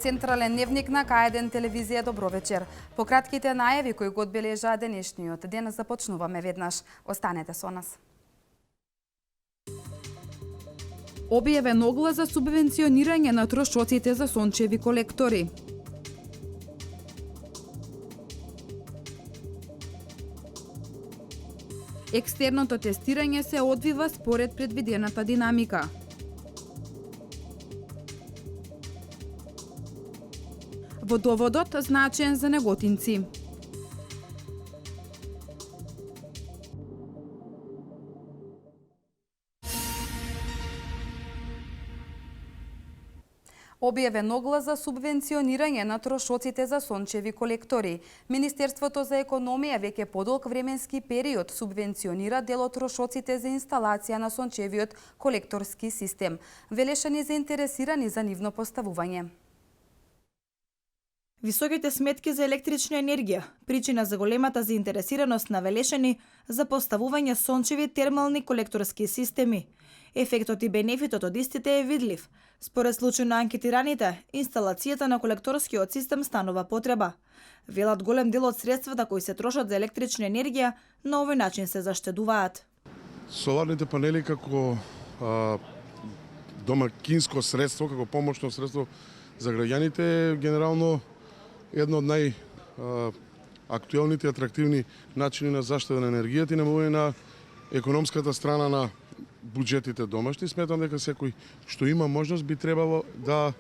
Централен дневник на К1 телевизија, добро вечер. По кратките најави кои го одбележаа денешниот ден, започнуваме веднаш. Останете со нас. Објавен оглас за субвенционирање на трошоците за сончеви колектори. Екстерното тестирање се одвива според предвидената динамика. Водоводот значен за неготинци. Објавен оглас за субвенционирање на трошоците за сончеви колектори. Министерството за економија веќе подолг временски период субвенционира дел од трошоците за инсталација на сончевиот колекторски систем. Велешани заинтересирани за нивно поставување. Високите сметки за електрична енергија, причина за големата заинтересираност на Велешани за поставување сончеви термални колекторски системи. Ефектот и бенефитот од истите е видлив. Според случајно анкетираните, инсталацијата на колекторскиот систем станува потреба. Велат голем дел од средствата кои се трошат за електрична енергија на овој начин се заштедуваат. Соларните панели како домакинско средство, како помошно средство за граѓаните, генерално едно од најактуелните и атрактивни начини на заштеда на енергијата и намалување на економската страна на буџетите домашни. Сметам дека секој што има можност би требало да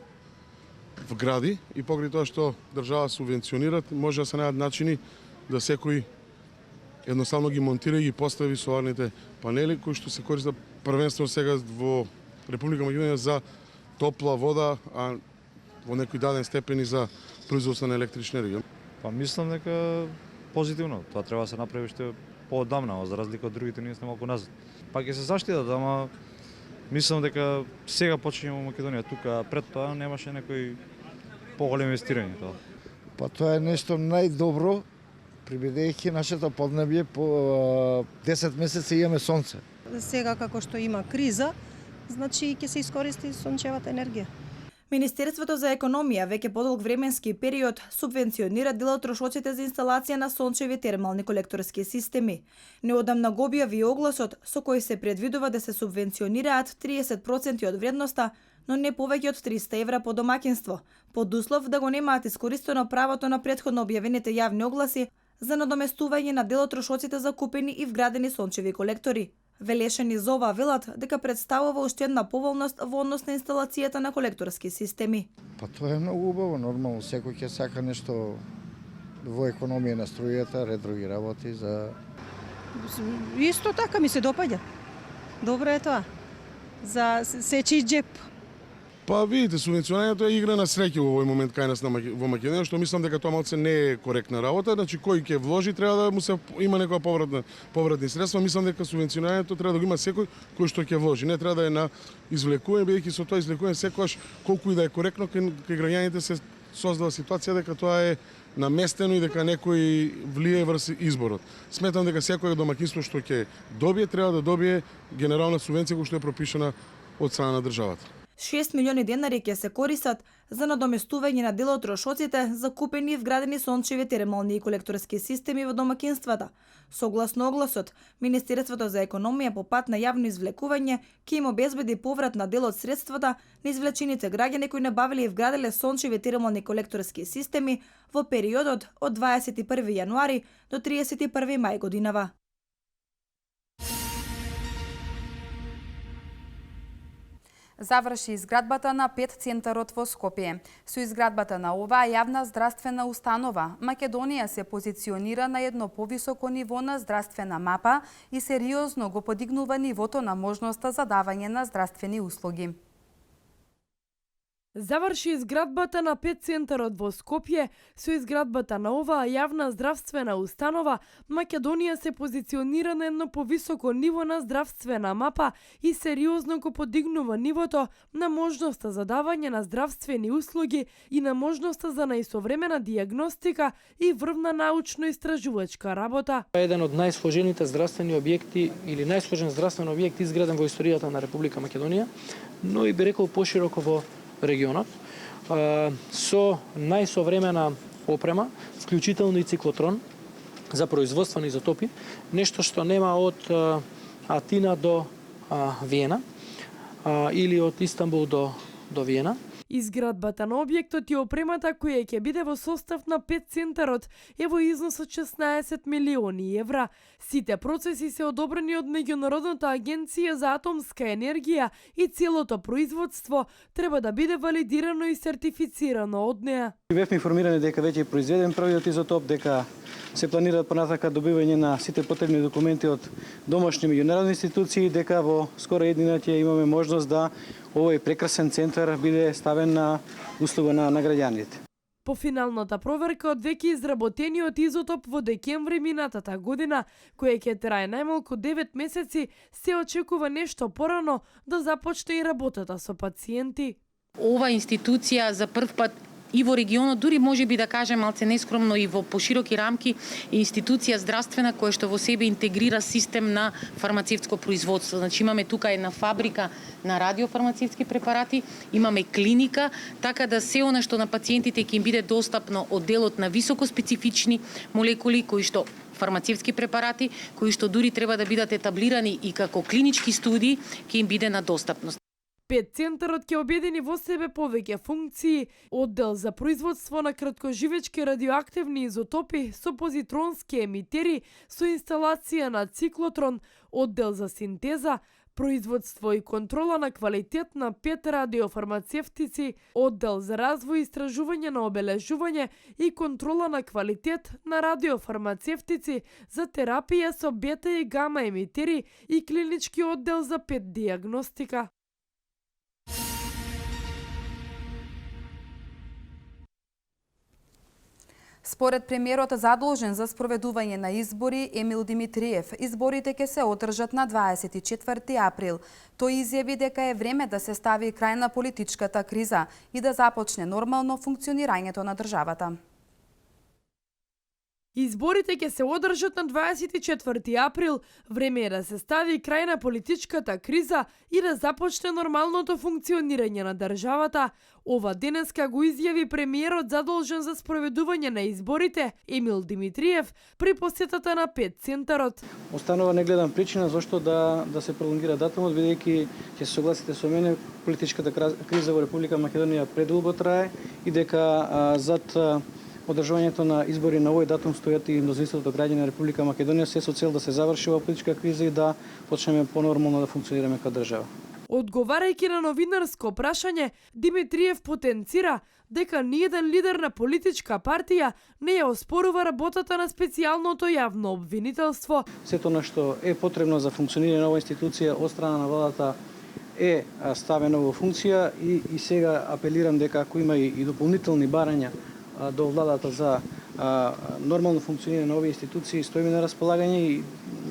вгради и покрај тоа што држава субвенционира, може да се најдат начини да секој едноставно ги монтира и ги постави соларните панели кои што се користат првенствено сега во Република Македонија за топла вода, а во некој даден степен и за производство на електрична енергија. Па мислам дека позитивно, тоа треба да се направи уште поодамна, за разлика од другите ние сме малку назад. Па ќе се заштитат, ама мислам дека сега почињаме во Македонија, тука пред тоа немаше некој поголем инвестирање тоа. Па тоа е нешто најдобро, прибедејќи нашето поднебје по 10 месеци имаме сонце. Сега како што има криза, значи ќе се искористи сончевата енергија. Министерството за економија веќе подолг временски период субвенционира дел од трошоците за инсталација на сончеви термални колекторски системи. Неодамна го објави огласот со кој се предвидува да се субвенционираат 30% од вредноста, но не повеќе од 300 евра по домакинство, под услов да го немаат искористено правото на претходно објавените јавни огласи за надоместување на дел од трошоците за купени и вградени сончеви колектори. Велешани за ова велат дека представува уште една поволност во однос на инсталацијата на колекторски системи. Па тоа е многу убаво, нормално секој ќе сака нешто во економија на струјата, ретро ги работи за Исто така ми се допаѓа. Добро е тоа. За сечи джеп. Па видите, субвенционирањето е игра на среќа во овој момент кај нас во Македонија, што мислам дека тоа малце не е коректна работа. Значи кој ќе вложи треба да му се има некоја повратни средства. Мислам дека субвенционирањето треба да го има секој кој што ќе вложи. Не треба да е на извлекување, бидејќи со тоа извлекување секогаш колку и да е коректно кај граѓаните се создава ситуација дека тоа е наместено и дека некој влие врз изборот. Сметам дека секој домакинство што ќе добие треба да добие генерална субвенција која што е пропишана од страна на државата. 6 милиони денари ќе се користат за надоместување на дел од трошоците за купени и вградени сончеви термални и колекторски системи во домакинствата. Согласно огласот, Министерството за економија по пат на јавно извлекување ќе им обезбеди поврат на дел од средствата на извлечените граѓани кои набавиле и вграделе сончеви термални колекторски системи во периодот од 21 јануари до 31 мај годинава. Заврши изградбата на ПЕТ центарот во Скопје. Со изградбата на оваа јавна здравствена установа, Македонија се позиционира на едно повисоко ниво на здравствена мапа и сериозно го подигнува нивото на можноста за давање на здравствени услуги. Заврши изградбата на ПЕТ центарот во Скопје. Со изградбата на оваа јавна здравствена установа, Македонија се позиционира на едно повисоко ниво на здравствена мапа и сериозно го подигнува нивото на можноста за давање на здравствени услуги и на можноста за најсовремена дијагностика и врвна научно-истражувачка работа. Еден од најсложените здравствени објекти или најсложен здравствен објект изграден во историјата на Република Македонија, но и би рекол пошироко во регионот, со најсовремена опрема, вклучително и циклотрон за производство на изотопи, нешто што нема од Атина до Виена или од Истанбул до Виена. Изградбата на објектот и опремата која ќе биде во состав на ПЕТ центарот е во износ од 16 милиони евра. Сите процеси се одобрени од Меѓународната агенција за атомска енергија и целото производство треба да биде валидирано и сертифицирано од неа. Бевме информирани дека веќе е произведен првиот изотоп, дека се планираат понатака добивање на сите потребни документи од домашни меѓународни институции, дека во скора еднина ќе имаме можност да овој прекрасен центар биде ставен на услуга на граѓаните. По финалната проверка од веќе изработениот изотоп во декември минатата година, која ќе трае најмалку 9 месеци, се очекува нешто порано да започне и работата со пациенти. Ова институција за прв пат и во регионот, дури може би да кажем малце нескромно и во пошироки рамки, институција здравствена која што во себе интегрира систем на фармацевтско производство. Значи имаме тука една фабрика на радиофармацевтски препарати, имаме клиника, така да се она што на пациентите ќе им биде достапно од делот на високо специфични молекули кои што фармацевтски препарати, кои што дури треба да бидат етаблирани и како клинички студии, ќе им биде на достапност. ПЕТ центарот ќе обедини во себе повеќе функции, оддел за производство на краткоживечки радиоактивни изотопи со позитронски емитери со инсталација на циклотрон, оддел за синтеза, производство и контрола на квалитет на ПЕТ радиофармацевтици, оддел за развој и истражување на обележување и контрола на квалитет на радиофармацевтици за терапија со бета и гама емитери и клинички оддел за ПЕТ дијагностика. Според премиерот задолжен за спроведување на избори Емил Димитриев, изборите ќе се одржат на 24 април. Тој изјави дека е време да се стави крај на политичката криза и да започне нормално функционирањето на државата. Изборите ќе се одржат на 24 април. Време е да се стави крај на политичката криза и да започне нормалното функционирање на државата. Ова денеска го изјави премиерот задолжен за спроведување на изборите Емил Димитриев при посетата на ПЕТ центарот. Останува не гледам причина зашто да се пролонгира датумот, бидејќи ќе се согласите со мене, политичката криза во Република Македонија предолго трае и дека зад одржувањето на избори на овој датум стојат и мнозинството граѓани на Република Македонија, се со цел да се заврши оваа политичка криза и да почнеме понормално да функционираме како држава. Одговарајќи на новинарско прашање, Димитриев потенцира дека ниеден лидер на политичка партија не ја оспорува работата на специјалното јавно обвинителство. Сето на што е потребно за функционирање на оваа институција од страна на владата е ставено во функција и сега апелирам дека ако има и дополнителни барања до владата за нормално функционирање на овие институции, стоиме на располагање и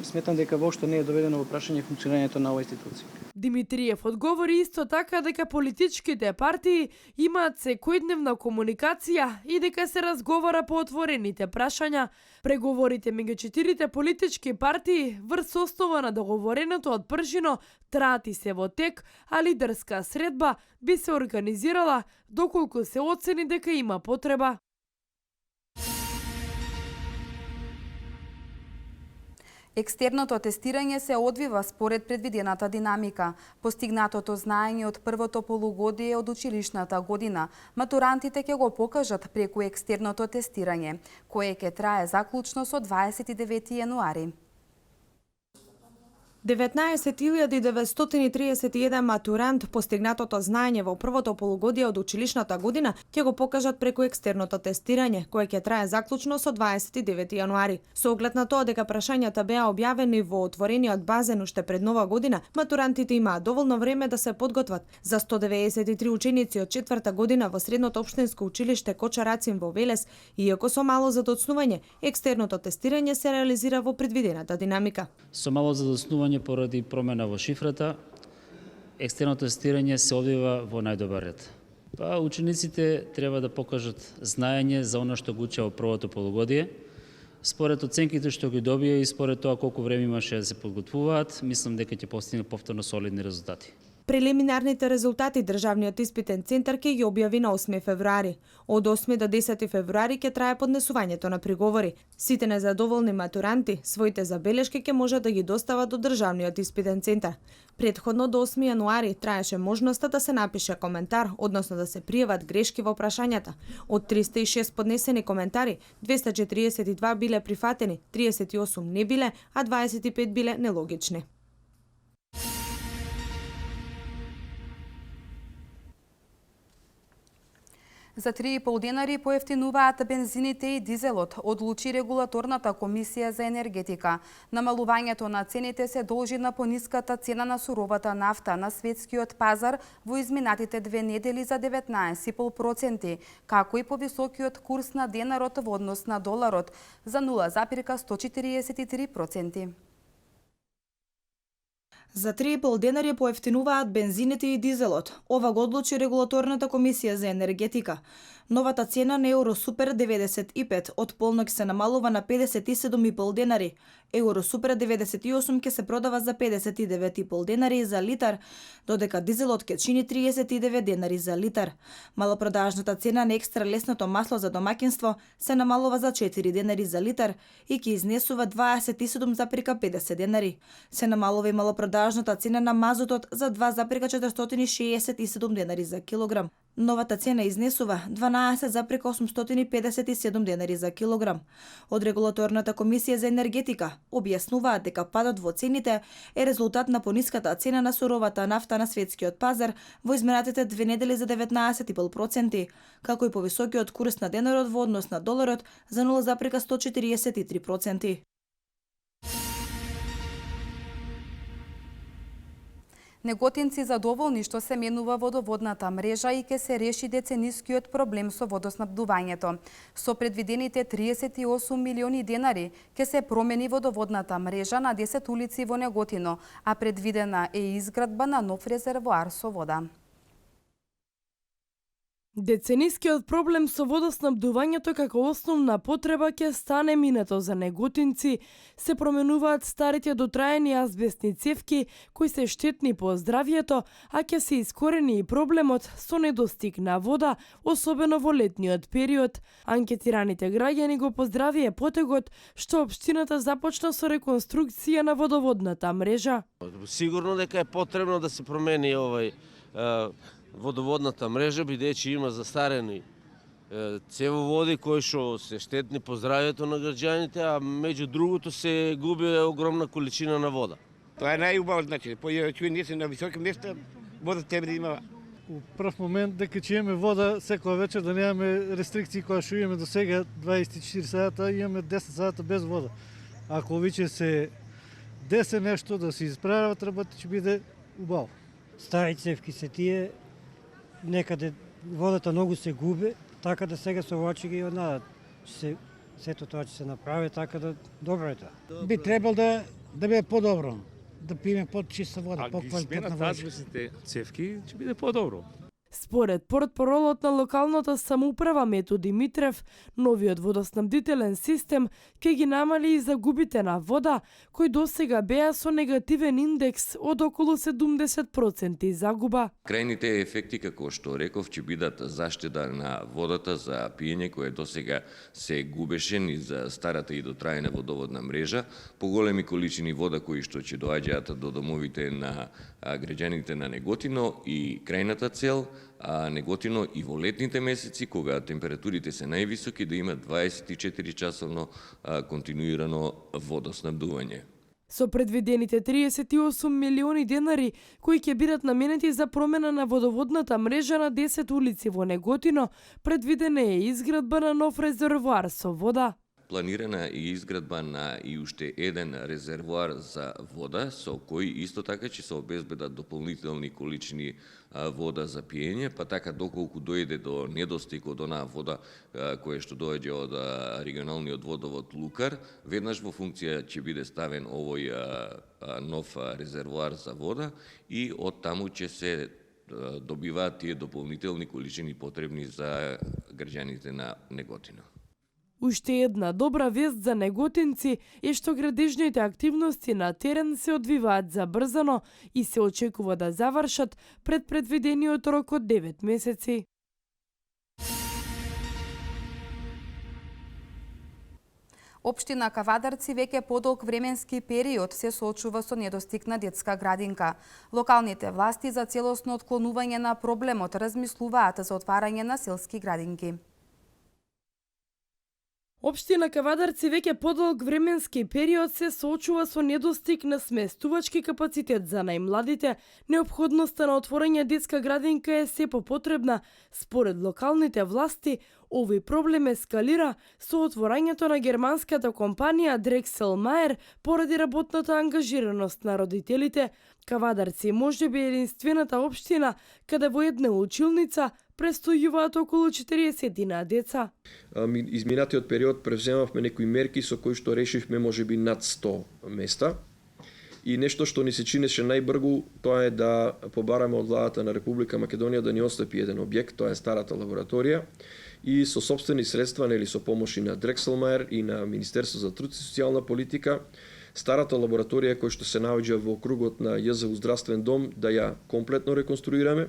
сметам дека воопшто не е доведено во прашање функционирањето на оваа институција. Димитриев одговори исто така дека политичките партии имаат секојдневна комуникација и дека се разговара по отворените прашања. Преговорите меѓу 4 политички партии врз основа на договореното од пржино траат и се во тек, а лидерска средба би се организирала доколку се оцени дека има потреба. Екстерното тестирање се одвива според предвидената динамика. Постигнатото знаење од првото полугодие од училишната година, матурантите ќе го покажат преку екстерното тестирање, кое ќе трае заклучно со 29 јануари. 19.931 матурант постигнатото знаење во првото полугодие од училишната година ќе го покажат преку екстерното тестирање, кое ќе трае заклучно со 29 јануари. Со оглед на тоа дека прашањата беа објавени во отворениот базен уште пред нова година, матурантите имаат доволно време да се подготват. За 193 ученици од четврта година во средното општинско училиште Коча Рацин во Велес, иако со мало задоцнување, екстерното тестирање се реализира во предвидената динамика. Со мало задоцнување поради промена во шифрата, екстерното тестирање се одвива во најдобар ред. Учениците треба да покажат знаење за она што го учеа во првото полугодие. Според оценките што ги добија и според тоа колку време имаше да се подготвуваат, мислам дека ќе постигнат повторно солидни резултати. Прелиминарните резултати Државниот испитен центар ќе ги објави на 8 февруари. Од 8 до 10 февруари ќе трае поднесувањето на приговори. Сите незадоволни матуранти своите забелешки ќе можат да ги достават до Државниот испитен центар. Претходно до 8 јануари траеше можноста да се напише коментар, односно да се пријават грешки во прашањата. Од 306 поднесени коментари, 242 биле прифатени, 38 не биле, а 25 биле нелогични. За 3,5 денари поевтинуваат бензините и дизелот, одлучи регулаторната комисија за енергетика. Намалувањето на цените се должи на пониската цена на суровата нафта на светскиот пазар во изминатите 2 недели за 19,5%, како и повисокиот курс на денарот во однос на доларот за 0,143%. За 3,5 денари поевтинуваат бензините и дизелот. Ова го одлучи регулаторната комисија за енергетика. Новата цена на Евросупер 95 од полнок се намалува на 57,5 денари. Евросупер 98 ќе се продава за 59,5 денари за литар, додека дизелот ќе чини 39 денари за литар. Малопродажната цена на екстра лесното масло за домаќинство се намалува за 4 денари за литар и ќе изнесува 27,50 денари. Се намалува и малопродажната цена на мазутот за 2,467 денари за килограм. Новата цена изнесува 12,857 денари за килограм. Од регулаторната комисија за енергетика објаснуваат дека падот во цените е резултат на пониската цена на суровата нафта на светскиот пазар во изминатите 2 недели за 19,5%, како и повисокиот курс на денарот во однос на доларот за 0,143%. Неготинци задоволни што се менува водоводната мрежа и ќе се реши деценискиот проблем со водоснабдувањето. Со предвидените 38 милиони денари ќе се промени водоводната мрежа на 10 улици во Неготино, а предвидена е изградба на нов резервоар со вода. Деценискиот проблем со водоснабдувањето како основна потреба ќе стане минато за неготинци. Се променуваат старите дотраени азбестни цевки кои се штетни по здравјето, а ќе се искорени и проблемот со недостиг на вода, особено во летниот период. Анкетираните граѓани го поздравија потегот што општината започна со реконструкција на водоводната мрежа. Сигурно дека е потребно да се промени водоводната мрежа, бидејќи има застарени цевоводи кои што се штетни по здравјето на граѓаните, а меѓу другото се губи огромна количина на вода. Тоа е најубаво, значи, појавачување ние се на високи места, вода треба да има. У прв момент дека ќе имаме вода секоја вечер, да немаме рестрикции кои што имаме до сега 24 сата, имаме 10 сата без вода. Ако веќе се десе нешто да се исправат работи, ќе биде убаво. Стари цевки се тие, некаде водата многу се губи, така да сега со ова ќе ги однадат. Сето тоа ќе се направи, така да добро е тоа. Би требало да биде подобро, да пиеме почиста вода, поквалитетна вода. Ако ги сменат цевки, ќе биде подобро. Според портпаролот на локалната самоуправа Мету Димитрев, новиот водоснабдителен систем ќе ги намали и загубите на вода, кои досега беа со негативен индекс од околу 70% загуба. Крајните ефекти, како што реков, ќе бидат заштеда на водата за пиење, која досега се губеше низ за старата и дотраена водоводна мрежа, поголеми количини вода кои што ќе доаѓаат до домовите на граѓаните на Неготино и крајната цел, Неготино и во летните месеци, кога температурите се највисоки, да има 24 часовно континуирано водоснабдување. Со предвидените 38 милиони денари кои ќе бидат наменети за промена на водоводната мрежа на 10 улици во Неготино, предвидена е изградба на нов резервоар со вода. Планирана е изградба на и уште еден резервоар за вода, со кој исто така ќе се обезбедат дополнителни количини вода за пиење, па така доколку дојде до недостиг од онаа вода која што доаѓа од регионалниот водовод Лукар, веднаш во функција ќе биде ставен овој нов резервоар за вода и од таму ќе се добиваат тие дополнителни количини потребни за граѓаните на Неготино. Уште една добра вест за неготинци е што градежните активности на терен се одвиваат забрзано и се очекува да завршат пред предвидениот рок од 9 месеци. Општина Кавадарци веќе подолг временски период се соочува со недостиг на детска градинка. Локалните власти за целосно отклонување на проблемот размислуваат за отварање на селски градинки. Општина Кавадарци веќе подолг временски период се соочува со недостиг на сместувачки капацитет за најмладите. Неопходноста на отворање детска градинка е се попотребна. Според локалните власти, овој проблем ескалира со отворањето на германската компанија Дрекселмаер поради работната ангажираност на родителите. Кавадарци може би единствената општина каде во една училница престојуваат околу 40 деца. Изминатиот период превземавме некои мерки со кои што решивме можеби над 100 места. И нешто што ни се чинеше најбргу, тоа е да побараме од владата на Република Македонија да ни остапи еден објект, тоа е старата лабораторија. И со сопствени средства, нели со помоши на Дрекселмаер и на Министерство за труд и социјална политика, старата лабораторија која што се наоѓа во округот на ЈЗУ здравствен дом, да ја комплетно реконструираме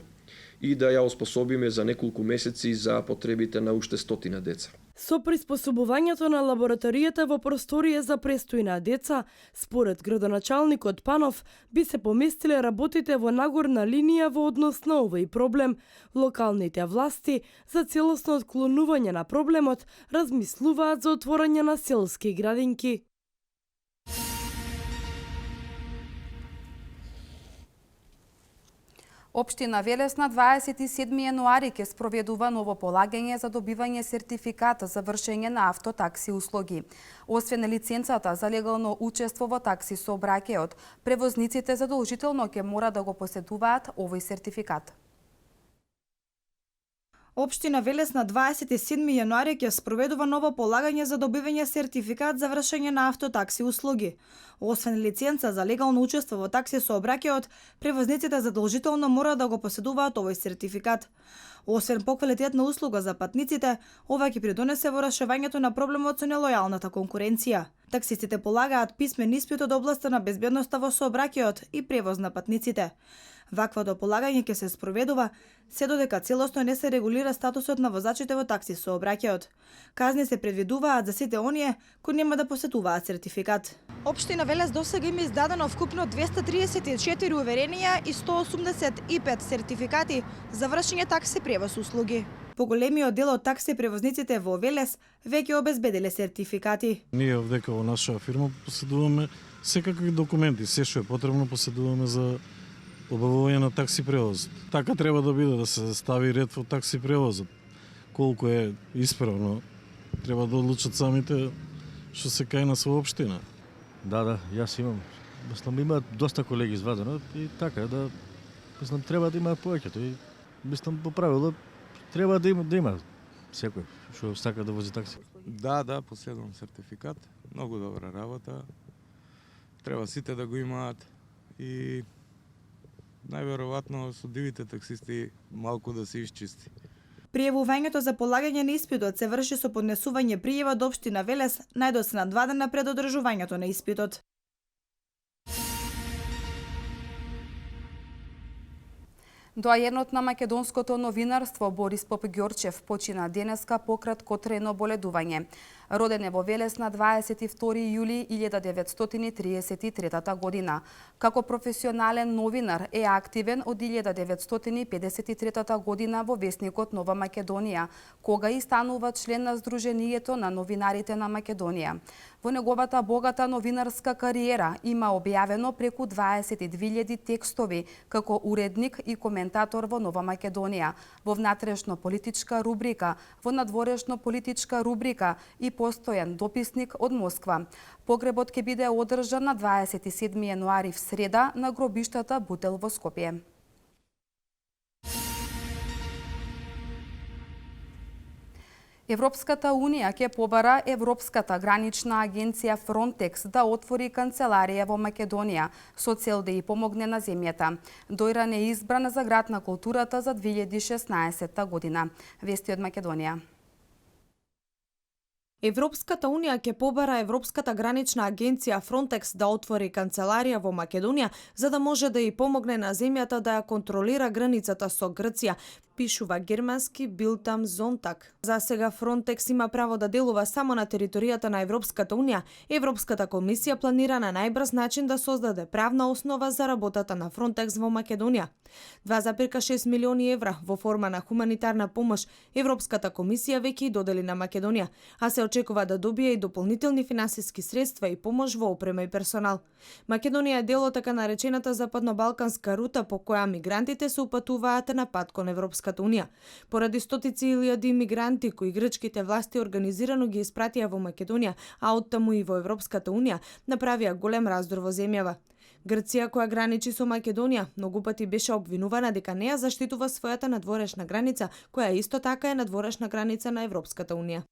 и да ја оспособиме за неколку месеци за потребите на уште 100 деца. Со приспособувањето на лабораторијата во просторија за престој на деца, според градоначалникот Панов, би се поместиле работите во нагорна линија во однос на овој проблем. Локалните власти за целосно отклонување на проблемот размислуваат за отворање на селски градинки. Општина Велес на 27 јануари ќе спроведува ново полагање за добивање сертификат за вршење на автотакси услуги. Освен лиценцата за легално учество во такси сообраќајот, превозниците задолжително ќе мора да го поседуваат овој сертификат. Општина Велес на 27 јануари ќе спроведува ново полагање за добивање сертификат за вршење на автотакси услуги. Освен лиценца за легално учество во такси сообраќајот, превозниците задолжително мора да го поседуваат овој сертификат. Освен поквалитетна услуга за патниците, ова ќе придонесе во решавањето на проблемот со нелојалната конкуренција. Таксистите полагаат писмен испит од областа на безбедноста во сообраќајот и превоз на патниците. Ваквото полагање ќе се спроведува се додека целосно не се регулира статусот на возачите во такси сообраќајот. Казни се предвидуваат за сите оние кои нема да поседуваат сертификат. Општина Велес досега има издадено вкупно 234 уверенија и 185 сертификати за вршење такси превоз услуги. Поголемиот дел од такси превозниците во Велес веќе обезбедиле сертификати. Ние овдека во наша фирма поседуваме секакви документи, се што е потребно поседуваме за обавување на такси превозот. Така треба да биде, да се стави ред во такси превозот. Колку е исправно, треба да одлучат самите што се кај нас во општина. Да, јас имам. Мислам, има доста колеги извадено и така, да, мислам, треба да има повеќето и мислам, по правило, треба да има секој што сака да вози такси. Да, поседувам сертификат, многу добра работа, треба сите да го имаат и најверојатно со дивите таксисти малку да се исчисти. Пријавувањето за полагање на испитот се врши со поднесување пријава до општина Велес најдосна 2 дена пред одржувањето на испитот. Доајенот на македонското новинарство Борис Попѓорчев почина денеска по краткотрено боледување. Роден е во Велес на 22 јули 1933 година. Како професионален новинар е активен од 1953 година во весникот Нова Македонија, кога и станува член на Сдруженијето на новинарите на Македонија. Во неговата богата новинарска кариера има објавено преку 22.000 текстови како уредник и коментатор во Нова Македонија, во внатрешно политичка рубрика, во надворешно политичка рубрика и постојан дописник од Москва. Погребот ќе биде одржан на 27 јануари в среда на гробиштата Бутел во Скопје. Европската Унија ќе побара Европската гранична агенција Frontex да отвори канцеларија во Македонија со цел да ја помогне на земјата. Дојран е избран за град на културата за 2016 година. Вести од Македонија. Европската Унија ќе побара Европската гранична агенција Frontex да отвори канцеларија во Македонија за да може да ја помогне на земјата да ја контролира границата со Грција, пишува германски Bild am Sonntag. За сега Frontex има право да делува само на територијата на Европската Унија. Европската комисија планира на најбрз начин да создаде правна основа за работата на Frontex во Македонија. 2,6 милиони евра во форма на хуманитарна помош Европската комисија веќе и додели на Македонија, а се очекува да добие и дополнителни финансиски средства и помош во опрема и персонал. Македонија е дел од така наречената западно-балканска рута по која мигрантите се упатуваат на пат кон Европската Унија. Поради стотици илјади мигранти кои грчките власти организирано ги испратија во Македонија, а оттаму и во Европската Унија, направија голем раздор во земјава. Грција, која граничи со Македонија, многу пати беше обвинувана дека не ја заштитува својата надворешна граница, која исто така е надворешна граница на Европската Унија.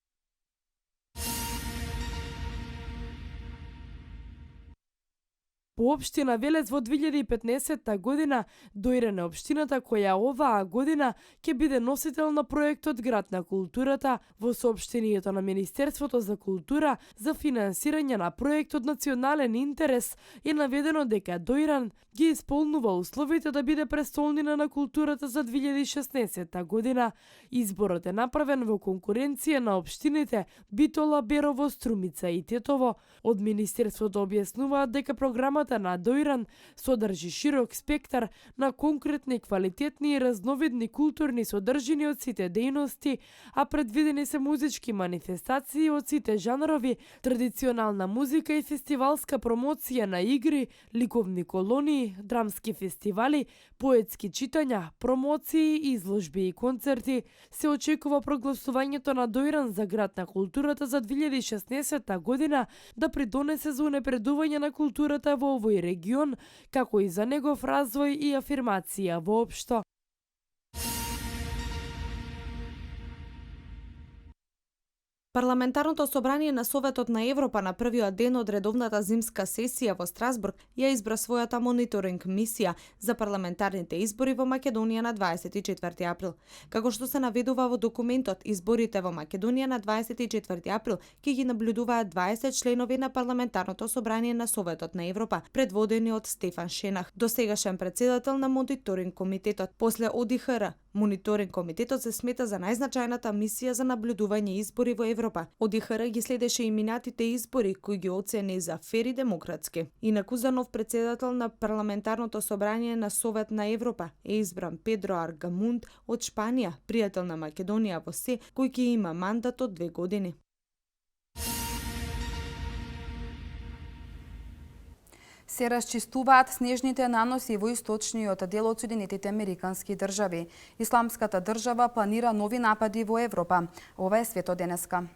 По општина Велес во 2015 година дојрен е општината која оваа година ќе биде носител на проектот Град на културата. Во соопштението на Министерството за култура за финансирање на проектот Национален интерес е наведено дека Дојран ги исполнува условите да биде престолнина на културата за 2016 година. Изборот е направен во конкуренција на општините Битола, Берово, Струмица и Тетово. Од Министерството објаснуваат дека програмата на Дојран содржи широк спектар на конкретни, квалитетни и разновидни културни содржини од сите дејности, а предвидени се музички манифестации од сите жанрови, традиционална музика и фестивалска промоција на игри, ликовни колонии, драмски фестивали, поетски читања, промоции, изложби и концерти. Се очекува прогласувањето на Дојран за Град на културата за 2016 година да придонесе за унапредување на културата во овој регион, како и за негов развој и афирмација воопшто. Парламентарното собрание на Советот на Европа на првиот ден од редовната зимска сесија во Страсбург ја избра својата мониторинг мисија за парламентарните избори во Македонија на 24 април. Како што се наведува во документот, изборите во Македонија на 24 април ќе ги наблюдуваат 20 членови на Парламентарното собрание на Советот на Европа, предводени од Стефан Шенах, досегашен председател на мониторинг комитетот. После ОДИХР, мониторинг комитетот се смета за најзначајната мисија за наблюдување избори во Европа. ОДИХР ги следеше и минатите избори, кои ги оцени за фер и демократски. Инаку за нов председател на Парламентарното собрание на Совет на Европа е избран Педро Аргамунд од Шпанија, пријател на Македонија во се, кој ќе има мандат од 2 години. Се расчистуваат снежните наноси во источниот дел од Соединетите Американски држави. Исламската држава планира нови напади во Европа. Ова е свето денеска.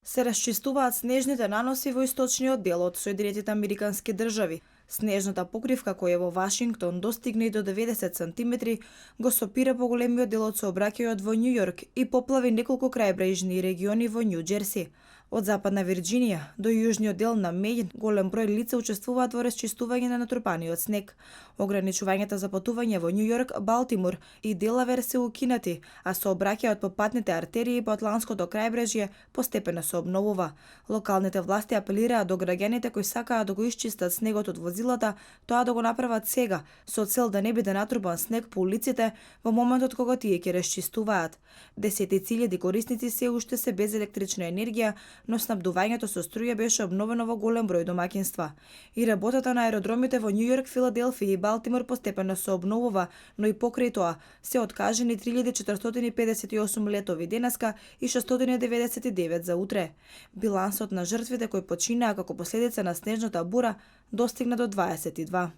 Се расчистуваат снежните наноси во источниот дел од Соединетите Американски држави. Снежната покривка која во Вашингтон достигне до 90 сантиметри го сопира поголемиот дел од сообраќајот во Њу Јорк и поплави неколку крајбрежни региони во Њу Џерси. Од Западна Вирџинија до јужниот дел на Мејн, голем број лица учествуваат во расчистување на натрупаниот снег. Ограничувањата за патување во Њу Јорк, Балтимор и Делавер се укинати, а сообраќајот по патните артерии по Атлантското крајбрежје постепено се обновува. Локалните власти апелираат до граѓаните кои сакаат да го исчистат снегот од возилата, тоа да го направат сега, со цел да не биде натрупан снег по улиците во моментот кога тие ќе расчистуваат. Десетици илјади корисници се уште се без електрична енергија, но снабдувањето со струја беше обновено во голем број домаќинства. И работата на аеродромите во Њу Јорк, Филаделфија и Балтимор постепено се обновува, но и покрај тоа се откажени 3458 летови денеска и 699 за утре. Билансот на жртвите кои починаа како последица на снежната бура достигна до 22.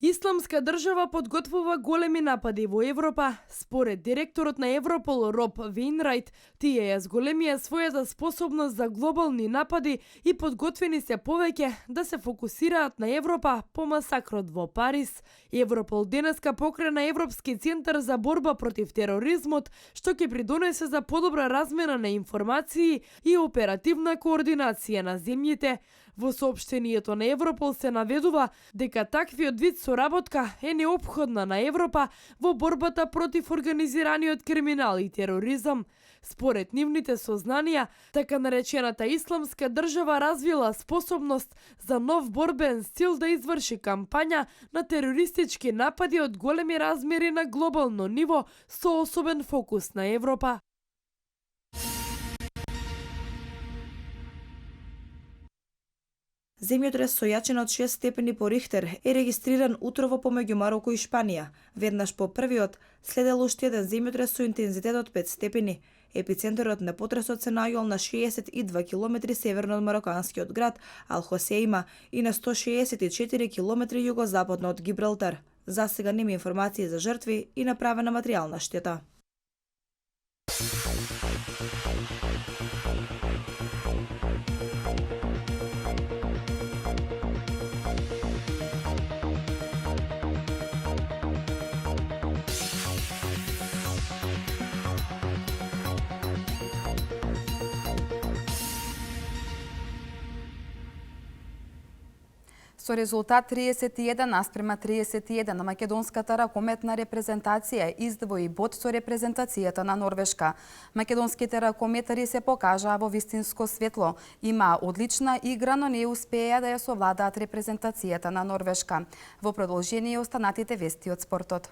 Исламска држава подготвува големи напади во Европа. Според директорот на Европол Роб Вейнрајт, тие ја зголемија својата способност за глобални напади и подготвени се повеќе да се фокусираат на Европа по масакрот во Париз. Европол денеска покрена Европски центар за борба против тероризмот, што ќе придонесе за подобра размена на информации и оперативна координација на земјите. Во соопштението на Европол се наведува дека таквиот вид соработка е неопходна на Европа во борбата против организираниот криминал и тероризам. Според нивните сознанија, така наречената Исламска држава развила способност за нов борбен стил да изврши кампања на терористички напади од големи размери на глобално ниво со особен фокус на Европа. Земјотрес со јачина од 6 степени по Рихтер е регистриран утрово помеѓу Мароко и Шпанија. Веднаш по првиот следел уште еден земјотрес со интензитет од 5 степени. Епицентарот на потресот се наоѓал на 62 км северно од мароканскиот град Ал-Хосейма и на 164 км југозападно од Гибралтар. За сега нема информации за жртви и направена материјална штета. Со резултат 31:31 на македонската ракометна репрезентација издвои бод со репрезентацијата на Норвешка. Македонските ракометари се покажаа во вистинско светло. Имаа одлична игра, но не успеа да ја совладаат репрезентацијата на Норвешка. Во продолжение останатите вести од спортот.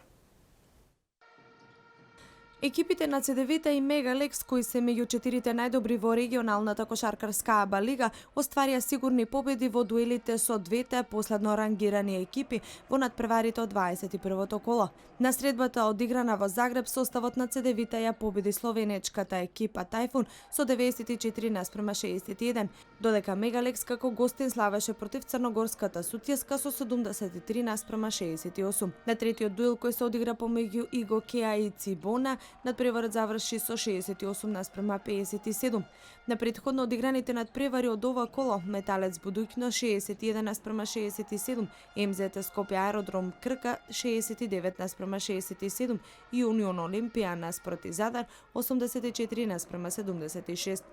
Екипите на ЦДВ-та и Мегалекс, кои се меѓу 4 најдобри во регионалната кошаркарска АБА лига, остварија сигурни победи во дуелите со двете последно рангирани екипи во надпреварите од 21-то коло. На средбата одиграна во Загреб, составот на ЦДВ-та ја победи словенечката екипа Тајфун со 94:61, додека Мегалекс како гостин славеше против црногорската Сутјеска со 73:68. На третиот дуел кој се одигра помеѓу Иго Кеа и Цибона, надпреварот заврши со 68:57. На претходно одиграните надпревари од ова коло, Металец Будуќно 61:67, МЗТ Скопје Аеродром Крка 69:67 и Унион Олимпија наспроти Задар 84:76.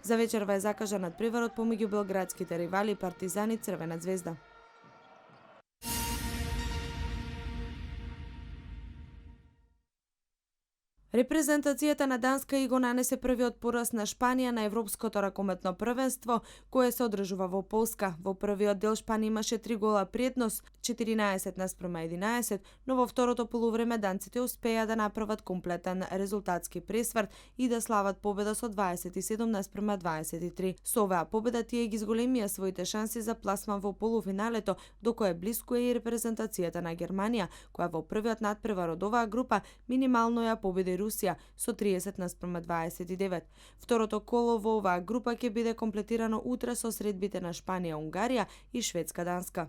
За вечерва е закажан надпреварот помеѓу белградските ривали Партизан и Црвена звезда. Репрезентацијата на Данска и го нанесе првиот пораз на Шпанија на Европското ракометно првенство, кое се одржува во Полска. Во првиот дел Шпанија имаше 3 гола предност, 14:11, но во второто полувреме данците успеа да направат комплетен резултатски пресврт и да слават победа со 27:23. Со оваа победа тие ги зголемија своите шанси за пласман во полуфиналето, до кое блиску е и репрезентацијата на Германија, која во првиот надпревар од оваа група минимално ја победи Русија со 30:29. Второто коло во оваа група ќе биде комплетирано утре со средбите на Шпанија, Унгарија и Шведска, Данска.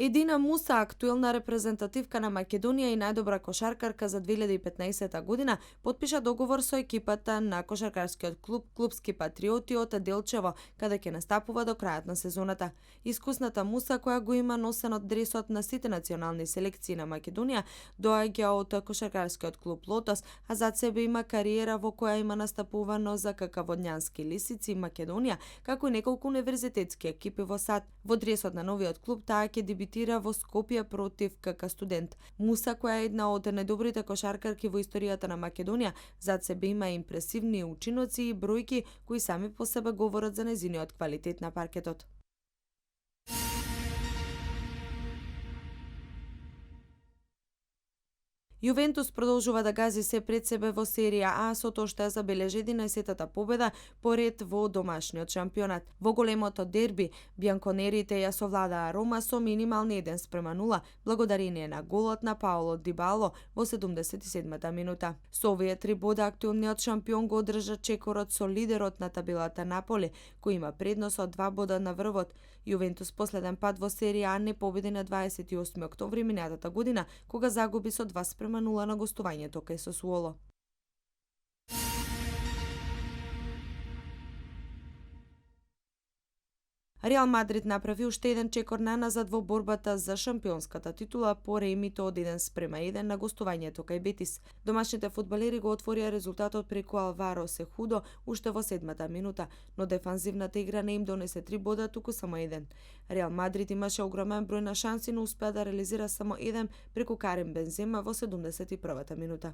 Едина Муса, актуелна репрезентативка на Македонија и најдобра кошаркарка за 2015 година, потпиша договор со екипата на кошаркарскиот клуб Клубски патриоти од Делчево, каде ќе настапува до крајот на сезоната. Искусната Муса, која го има носенот дресот на сите национални селекции на Македонија, доаѓа од кошаркарскиот клуб Лотос, а зад себе има кариера во која има настапувано за КК Водњански Лисици Македонија, како и неколку универзитетски екипи во САД. Во дресот на новиот клуб таа ќе дебитира во Скопје против КК Студент. Муса, која е една од најдобрите кошаркарки во историјата на Македонија, зад себе има импресивни учиноци и бројки кои сами по себе говорат за нејзиниот квалитет на паркетот. Јувентус продолжува да гази се пред себе во серија А со тоа што ја забележи 11-тата победа поред во домашниот шампионат. Во големото дерби, бјанконерите ја совладаа Рома со минимални 1:0, благодарение на голот на Паоло Дибало во 77-та минута. Со овие 3 бода актуелниот шампион го одржа чекорот со лидерот на табелата Наполи, кој има предност од 2 бода на врвот. Јувентус последен пат во серија А не победи на 28 октомври минатата година, кога загуби со 2:0 на гостувањето кај Сосуоло. Реал Мадрид направи уште еден чекор наназад во борбата за шампионската титула по ремито од 1:1 на гостувањето кај Бетис. Домашните фудбалери го отворија резултатот преку Алваро Сехудо уште во 7-та минута, но дефанзивната игра не им донесе 3 бода, туку само 1. Реал Мадрид имаше огромен број на шанси, но успеа да реализира само 1 преку Карим Бензема во 71-та минута.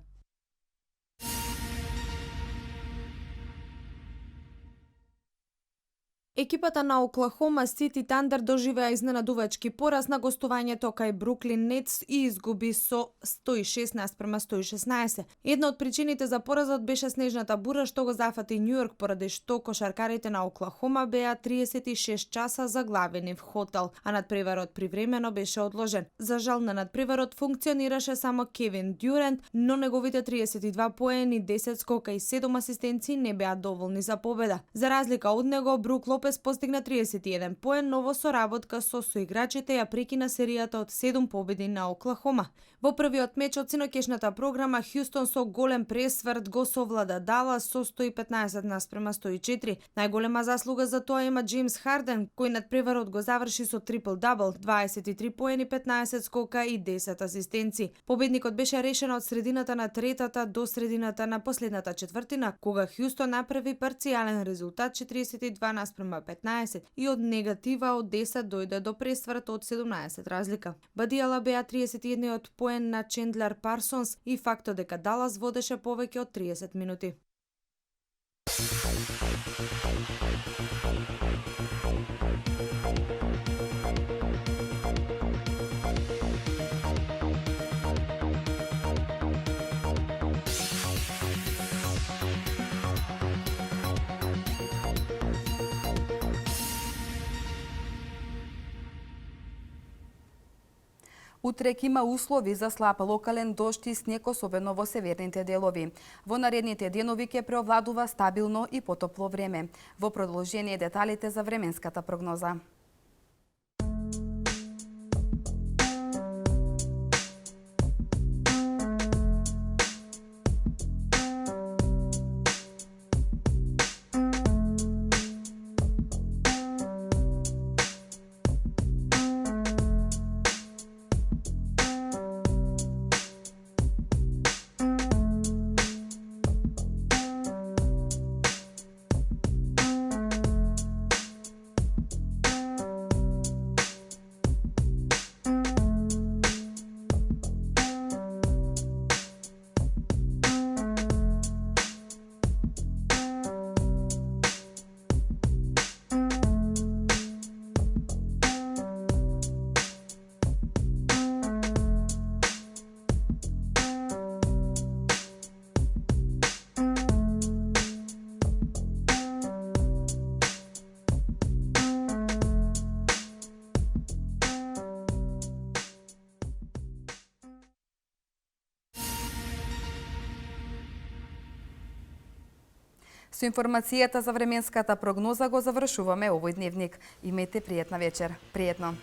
Екипата на Оклахома Сити Тандер доживеа изненадувачки пораз на гостувањето кај Бруклин Нетс и изгуби со 116:116. Една од причините за поразот беше снежната бура што го зафати Њујорк, поради што кошаркарите на Оклахома беа 36 часа заглавени в хотел, а надпреварот привремено беше одложен. За жал на надпреварот функционираше само Кевин Дюрант, но неговите 32 поени, 10 скока и 7 асистенции не беа доволни за победа. За разлика од него, Брук Лопес постигна 31 поен, но во соработка со соиграчите ја прекина серијата од 7 победи на Оклахома. Во првиот меч од синокешната програма, Хјустон со голем пресврт го совлада Далас со 115:104. Најголема заслуга за тоа има Джеймс Харден, кој над преварот го заврши со трипл-дабл, 23 поени, 15 скока и 10 асистенции. Победникот беше решен од средината на третата до средината на последната четвртина, кога Хјустон направи парцијален резултат 42:15 и од негатива од 10 дојде до пресврт од 17 разлика. Бадијала беа 31 поен на Чендлер Парсонс и фактот дека Далас водеше повеќе од 30 минути. Утрек има услови за слаб локален дожд и снег, особено во северните делови. Во наредните денови ќе преовладува стабилно и потопло време. Во продолжение деталите за временската прогноза. Со информацијата за временската прогноза го завршуваме овој дневник. Имете пријатна вечер. Пријатно.